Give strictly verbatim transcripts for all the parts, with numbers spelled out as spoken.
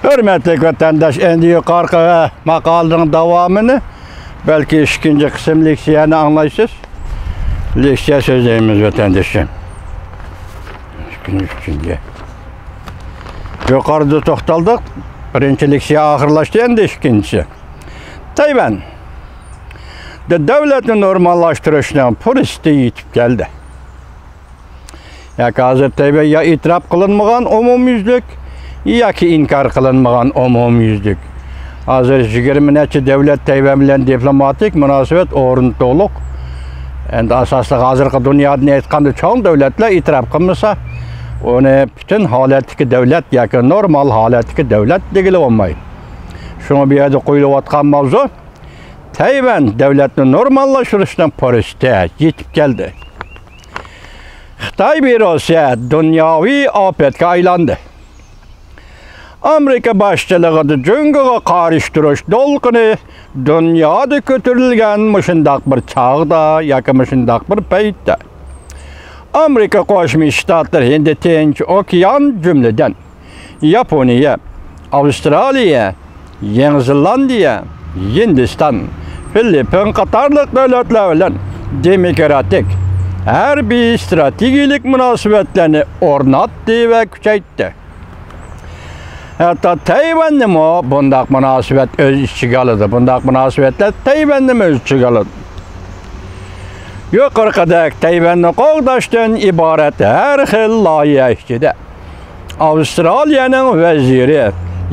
ھۆرمەتلىك ۋەتەنداش، ئەمدى يۇقىرىقى ماقالىنىڭ داۋامىنى، بەلكى ئىككىنچى قىسىم لېكسىيەنى ئاڭلايسىز. لېكسىيە سۆزلەيمىز، ۋەتەندىشىم. ئىككىنچى، ئۈچىنچى. يۇقىرىدا توختالدۇق. بىرىنچى لېكسىيە ئاخىرلاشتى، ئەمدى ئىككىنچىسى. تەيۋەن. دۆلەتنى نورماللاشتۇرۇشنىڭ پۇرسىتى يېتىپ كەلدى. ياكى ھازىر تەيۋەن يا ئېتىراپ قىلىنمىغان ئومۇميۈزلۈك، ياكى ئىنكار قىلىنمىغان ئومۇميۈزلۈك. ھازىر يىگىرمە نەچچە دۆلەت تەيۋەن بىلەن دىپلوماتىك مۇناسىۋەت ئورنىتىۋاتىدۇ. ئەمدى ئاساسلىق ھازىرقى دۇنيادىن ئېيتقاندا چوڭ دۆلەتلەر ئېتىراپ قىلمىسا، ئۇنى پۈتۈن ھالەتتىكى دۆلەت ياكى نورمال ھالەتتىكى دۆلەت دېگىلى بولمايدۇ. شۇڭا بۇ يەردە قويۇلۇۋاتقان ماۋزۇ، تەيۋەن دۆلەتنى نورماللاشتۇرۇشنىڭ پۇرسىتى يېتىپ كەلدى. خىتاي ۋىرۇسى دۇنياۋى ئاپەتكە ئايلاندى. ئامېرىكا باشچىلىقىدا جۇڭگوغا قارشى تۇرۇش دولقۇنى دۇنيادا كۆتۈرۈلگەن مۇشۇنداق بىر چاغدا ياكى مۇشۇنداق بىر پەيتتە، ئامېرىكا قوشما شتاتلىرى، ھىندى تىنچ ئوكيان، جۈملىدىن ياپونىيە، ئاۋسترالىيە، يېڭى زېلاندىيە، ھىندىستان، فىلىپپىن قاتارلىق دۆلەتلەر بىلەن دېموكراتىك، ھەربىي، ئىستراتېگىيەلىك مۇناسىۋەتلەرنى ئورناتتى ۋە كۈچەيتتى. ھەتتا تەيۋەننىمۇ بۇنداق مۇناسىۋەت ئۆز ئىچىگە ئالىدۇ. بۇنداق مۇناسىۋەتلەر تەيۋەننىمۇ ئۆز ئىچىگە ئالىدۇ. يۇقىرىقىدەك تەيۋەننى قوغداشتىن ئىبارەت ھەر خىل لايىھە ئىچىدە ئاۋسترالىيەنىڭ ۋەزىرى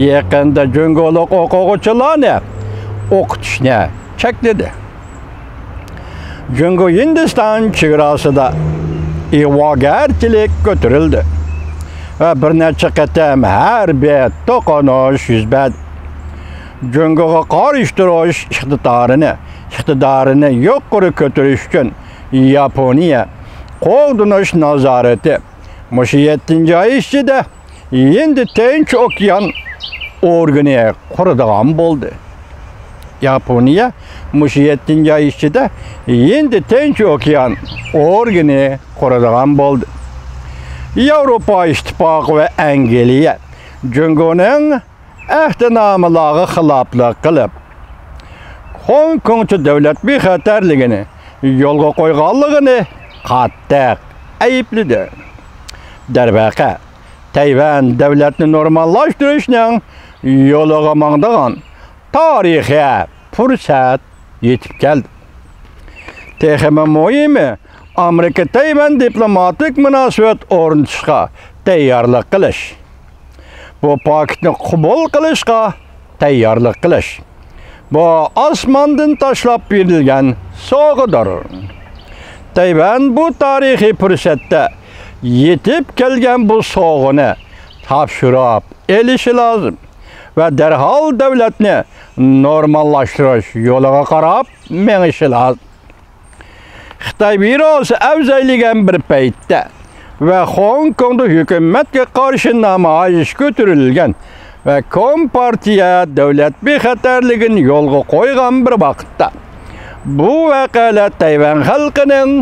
يېقىندا جۇڭگولۇق ئوقۇغۇچىلارنى ئوقۇتۇشنى چەكلىدى. جۇڭگو ھىندىستان چېگراسىدا ئىغۋاگەرچىلىك كۆتۈرۈلدى ۋە بىر نەچچە قېتىم ھەربىي توقۇنۇش يۈز بەردى. جۇڭگوغا قارشى تۇرۇش ئىقتىدارىنى، ئىقتىدارىنى يۇقىرى كۆتۈرۈش ئۈچۈن ياپونىيە قوغدىنىش نازارىتى مۇشۇ يەتتىنچى ئاي ئىچىدە ھىندى تىنچ ئوكيان ئورگىنى قۇرىدىغان بولدى. ياپونىيە مۇشۇ يەتتىنچى ئاي ئىچىدە ھىندى تىنچ ئوكيان ئورگىنى قۇرىدىغان بولدى. ياۋروپا ئىتتىپاقى ۋە ئەنگلىيە جۇڭگونىڭ ئەھدىنامىلارغا خىلاپلىق قىلىپ، خوڭكوڭچە دۆلەت بىخەتەرلىكىنى يولغا قويغانلىقىنى قاتتىق ئەيىبلىدى. دەرۋەقە، تەيۋەن دۆلەتنى نورماللاشتۇرۇشنىڭ يولىغا ماڭىدىغان تارىخىي پۇرسەت يېتىپ كەلدى. تېخىمۇ مۇھىمى، ئامېرىكا تەيۋەن دىپلوماتىك مۇناسىۋەت ئورنىتىشقا تەييارلىق قىلىش. بۇ پاكىتنى قوبۇل قىلىشقا تەييارلىق قىلىش. بۇ ئاسماندىن تاشلاپ بېرىلگەن سوۋغىدۇر. تەيۋەن بۇ تارىخىي پۇرسەتتە يېتىپ كەلگەن بۇ سوۋغىنى تاپشۇرۇپ ئېلىشى لازىم ۋە دەرھال دۆلەتنى نورماللاشتۇرۇش يولىغا قاراپ مېڭىشى لازىم. خىتاي ۋىرۇسى ئەۋزەيلىگەن بىر پەيتتە ۋە خوڭكوڭدا ھۆكۈمەتكە قارشى نامايىش كۆتۈرۈلگەن ۋە كومپارتىيە دۆلەت بىخەتەرلىكىنى يولغا قويغان بىر ۋاقىتتا، بۇ ۋەقەلەر تەيۋەن خەلقىنىڭ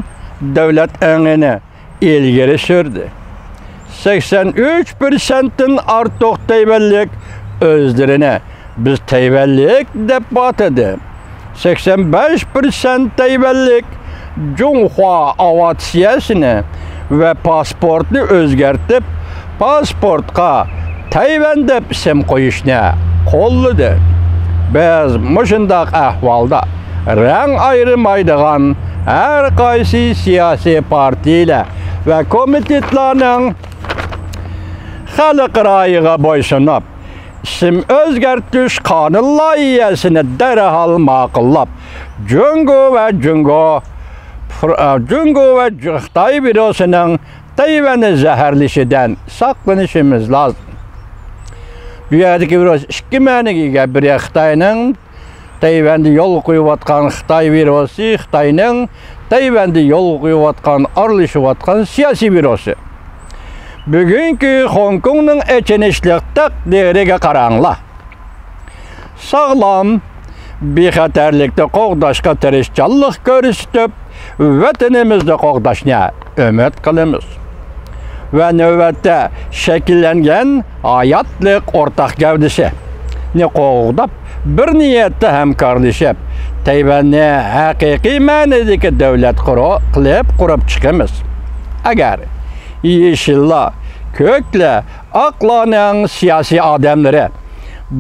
دۆلەت ئېڭىنى ئىلگىرى سۈردى. سەكسەن ئۈچ پىرسەنتتىن ئارتۇق تەيۋەنلىك ئۆزلىرىنى بىز تەيۋەنلىك دەپ ئاتىدى. سەكسەن بەش پىرسەنت تەيۋەنلىك جۇڭخۇا ئاۋىئاتسىيەسىنى ۋە پاسپورتنى ئۆزگەرتىپ، پاسپورتقا تەيۋەن دەپ ئىسىم قويۇشنى قوللىدى. بىز مۇشۇنداق ئەھۋالدا رەڭ ئايرىمايدىغان ھەر قايسى سىياسىي پارتىيىلەر ۋە كومىتېتلارنىڭ خەلق رايىغا بويسۇنۇپ، ئىسىم ئۆزگەرتىش قانۇن لايىھەسىنى دەرھال ماقۇللاپ، جۇڭگو ۋە جۇڭگو، جۇڭگو ۋە خىتاي ۋىرۇسىنىڭ تەيۋەننى زەھەرلىشىدىن ساقلىنىشىمىز لازىم. بۇ يەردىكى ۋىرۇس ئىككى مەنىگە ئىگە. بىرى خىتاينىڭ تەيۋەندە يولغا قويۇۋاتقان خىتاي ۋىرۇسى، خىتاينىڭ تەيۋەندە يولغا قويۇۋاتقان، ئارىلىشىۋاتقان سىياسىي ۋىرۇسى. بۈگۈنكى خوڭكوڭنىڭ ئېچىنىشلىق تەقدىرىگە قاراڭلار. ساغلام، بىخەتەرلىكنى قوغداشقا تىرىشچانلىق كۆرسىتىپ، ۋەتىنىمىزنى قوغداشنى ئۈمىد قىلىمىز. ۋە نۆۋەتتە شەكىللەنگەن ھاياتلىق ئورتاق گەۋدىسىنى قوغداپ، بىر نىيەتتە ھەمكارلىشىپ، تەيۋەننى ھەقىقىي مەنىدىكى دۆلەت قۇرۇ-، قىلىپ قۇرۇپ چىقىمىز. ئەگەر يېشىللار، كۆكلەر، ئاقلارنىڭ سىياسىي ئادەملىرى،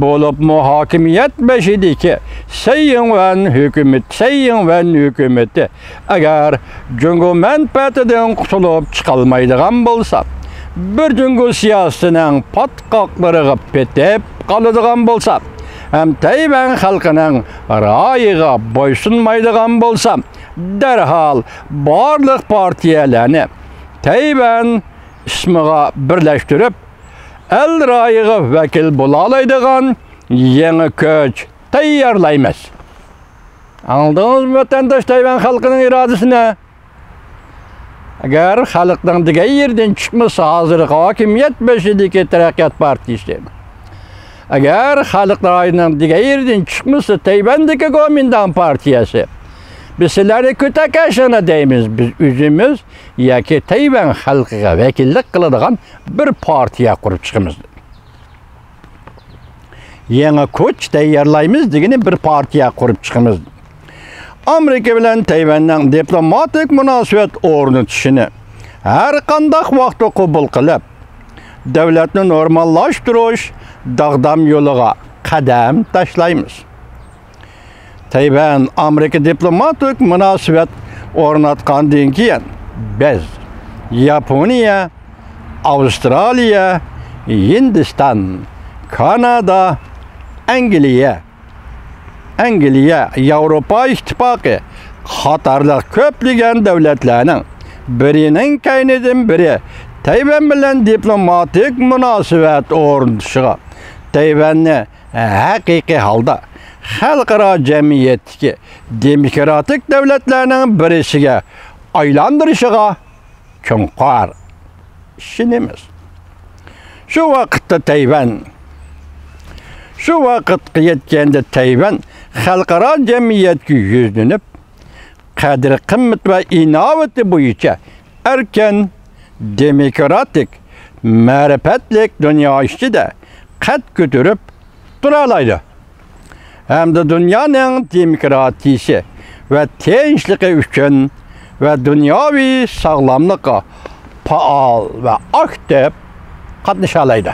بولۇپمۇ ھاكىمىيەت بېشىدىكى سەي يىڭۋەن ھۆكۈمىتى، سەي يىڭۋەن ھۆكۈمىتى ئەگەر جۇڭگو مەنپەئەتىدىن قۇتۇلۇپ چىقالمايدىغان بولسا، بىر جۇڭگو سىياسىتىنىڭ پاتقاقلىرىغا پېتىپ قالىدىغان بولسا ھەم تەيۋەن خەلقىنىڭ رايىغا بويسۇنمايدىغان بولسا، دەرھال بارلىق پارتىيەلەرنى تەيۋەن ئىسمىغا بىرلەشتۈرۈپ، ئەل رايىغا ۋەكىل بولالايدىغان يېڭى كۈچ تەييارلايمىز. ئاڭلىدىڭىزمۇ، ۋەتەنداش، تەيۋەن خەلقىنىڭ ئىرادىسىنى؟ ئەگەر خەلقنىڭ دېگەن يېرىدىن چىقمىسا، ھازىرقى ھاكىمىيەت بېشىدىكى تەرەققىيات پارتىيىسى، ئەگەر خەلق رايىنىڭ دېگەن يېرىدىن چىقمىسا، تەيۋەندىكى گومىنداڭ پارتىيەسى، بىز سىلەرنى كۆتەكەشىڭلار دەيمىز، بىز ئۆزىمىز ياكى تەيۋەن خەلقىگە ۋەكىللىك قىلىدىغان بىر پارتىيە قۇرۇپ چىقىمىز. يېڭى كۈچ تەييارلايمىز دېگىنى بىر پارتىيە قۇرۇپ چىقىمىز. ئامېرىكا بىلەن تەيۋەننىڭ دىپلوماتىك مۇناسىۋەت ئورنىتىشىنى ھەر قانداق ۋاقىتتا قوبۇل قىلىپ، دۆلەتنى نورماللاشتۇرۇش داغدام يولىغا قەدەم تاشلايمىز. تەيۋەن ئامېرىكا دىپلوماتىك مۇناسىۋەت ئورناتقاندىن كېيىن، بىز ياپونىيە، ئاۋسترالىيە، ھىندىستان، كانادا، ئەنگلىيە، ئەنگلىيە، ياۋروپا ئىتتىپاقى قاتارلىق كۆپلىگەن دۆلەتلەرنىڭ بىرىنىڭ كەينىدىن بىرى تەيۋەن بىلەن دىپلوماتىك مۇناسىۋەت ئورنىتىشىغا، تەيۋەننى ھەقىقىي ھالدا خەلقئارا جەمئىيەتتىكى دېموكراتىك دۆلەتلەرنىڭ بىرسىگە ئايلاندۇرۇشىغا چوڭقۇر ئىشىنىمىز. شۇ ۋاقىتتا تەيۋەن، شۇ ۋاقىتقا يەتكەندە تەيۋەن خەلقئارا جەمئىيەتكە يۈزلىنىپ، قەدىر-قىممىتى ۋە ئىناۋىتى بويىچە ئەركىن، دېموكراتىك، مەرىپەتلىك دۇنيا ئىچىدە قەد كۆتۈرۈپ تۇرالايدۇ ھەمدە دۇنيانىڭ دېموكراتىيىسى ۋە تىنچلىقى ئۈچۈن ۋە دۇنياۋى ساغلاملىققا پائال ۋە ئاكتىپ قاتنىشالايدۇ.